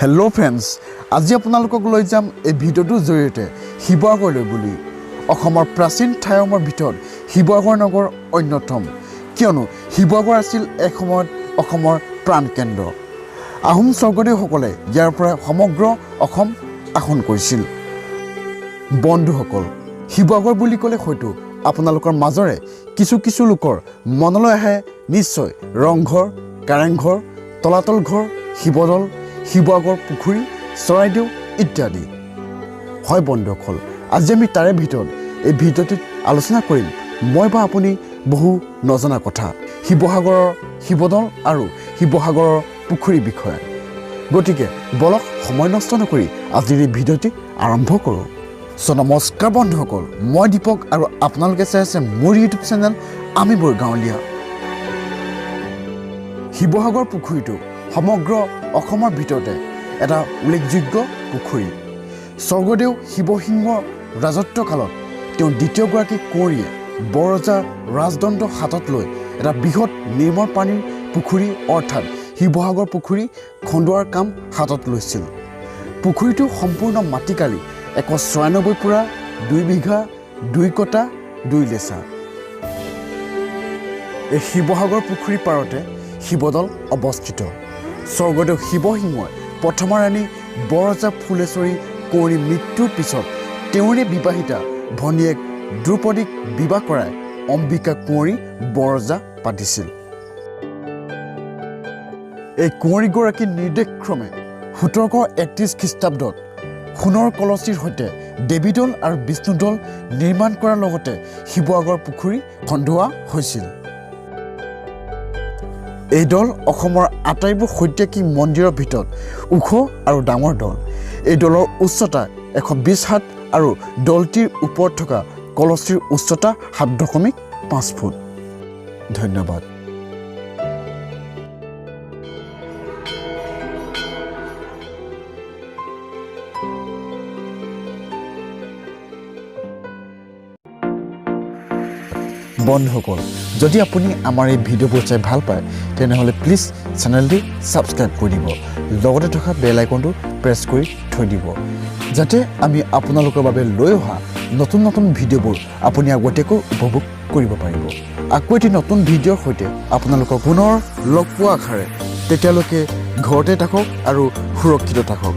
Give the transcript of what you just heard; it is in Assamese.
হেল্ল' ফ্ৰেণ্ডছ, আজি আপোনালোকক লৈ যাম এই ভিডিঅ'টোৰ জৰিয়তে শিৱসাগৰলৈ বুলি। অসমৰ প্ৰাচীন ঠাইসমূহৰ ভিতৰত শিৱসাগৰ নগৰ অন্যতম, কিয়নো শিৱসাগৰ আছিল এসময়ত অসমৰ প্ৰাণকেন্দ্ৰ। আহোম স্বৰ্গদেউসকলে ইয়াৰ পৰা সমগ্ৰ অসম শাসন কৰিছিল। বন্ধুসকল, শিৱসাগৰ বুলি ক'লে হয়তো আপোনালোকৰ মাজৰে কিছু কিছু লোকৰ মনলৈ আহে নিশ্চয় ৰংঘৰ, কাৰেংঘৰ, তলাতল ঘৰ, শিৱদৌল, শিৱসাগৰ পুখুৰী, চৰাইদেউ ইত্যাদি। হয় বন্ধুসকল, আজি আমি তাৰে ভিতৰত এই ভিডিঅ'টোত আলোচনা কৰিম মই বা আপুনি বহু নজনা কথা শিৱসাগৰৰ শিৱদৌল আৰু শিৱসাগৰৰ পুখুৰীৰ বিষয়ে। গতিকে বলক, সময় নষ্ট নকৰি আজিৰ এই ভিডিঅ'টি আৰম্ভ কৰোঁ। চ' নমস্কাৰ বন্ধুসকল, মই দীপক আৰু আপোনালোকে চাই আছে মোৰ ইউটিউব চেনেল আমিবোৰ গাঁৱলীয়া। শিৱসাগৰ পুখুৰীটো সমগ্ৰ অসমৰ ভিতৰতে এটা উল্লেখযোগ্য পুখুৰী। স্বৰ্গদেউ শিৱসিংহৰ ৰাজত্বকালত তেওঁ দ্বিতীয়গৰাকী কুঁৱৰীয়ে বৰৰজা ৰাজদণ্ড হাতত লৈ এটা বৃহৎ নিৰ্মল পানীৰ পুখুৰী, অৰ্থাৎ শিৱসাগৰ পুখুৰী খন্দোৱাৰ কাম হাতত লৈছিল। পুখুৰীটো সম্পূৰ্ণ মাটিকালি 196 পুৰা 2 বিঘা 2 কটা 2 লেচা। এই শিৱসাগৰ পুখুৰীৰ পাৰতে শিৱদৌল অৱস্থিত। স্বৰ্গদেউ শিৱসিংহই প্ৰথমা ৰাণী বৰৰজা ফুলেশ্বৰী কুঁৱৰীৰ মৃত্যুৰ পিছত তেওঁৰে বিবাহিতা ভনীয়েক দ্ৰৌপদীক বিবাহ কৰাই অম্বিকা কুঁৱৰী বৰৰজা পাতিছিল। এই কুঁৱৰীগৰাকীৰ নিৰ্দেশক্ৰমে 1731 খ্ৰীষ্টাব্দত সোণৰ কলচীৰ সৈতে দেৱীদৌল আৰু বিষ্ণুদৌল নিৰ্মাণ কৰাৰ লগতে শিৱসাগৰ পুখুৰী খন্দোৱা হৈছিল। এই দৌল অসমৰ আটাইবোৰ সৈত্যাসিক মন্দিৰৰ ভিতৰত ওখ আৰু ডাঙৰ দৌল। এই দৌলৰ উচ্চতা 120 হাত আৰু দৌলটিৰ ওপৰত থকা কলচীৰ উচ্চতা 7.5 ফুট। ধন্যবাদ। বন্ধুসকল, যদি আপুনি আমাৰ এই ভিডিঅ'বোৰ চাই ভাল পায়, তেনেহ'লে প্লিজ চেনেলটি ছাবস্ক্ৰাইব কৰি দিব, লগতে থকা বেল আইকনটো প্ৰেছ কৰি থৈ দিব, যাতে আমি আপোনালোকৰ বাবে লৈ অহা নতুন নতুন ভিডিঅ'বোৰ আপুনি আগতীয়াকৈ উপভোগ কৰিব পাৰিব। আকৌ এটি নতুন ভিডিঅ'ৰ সৈতে আপোনালোকক পুনৰ লগ পোৱা আশাৰে তেতিয়ালৈকে ঘৰতে থাকক আৰু সুৰক্ষিত থাকক।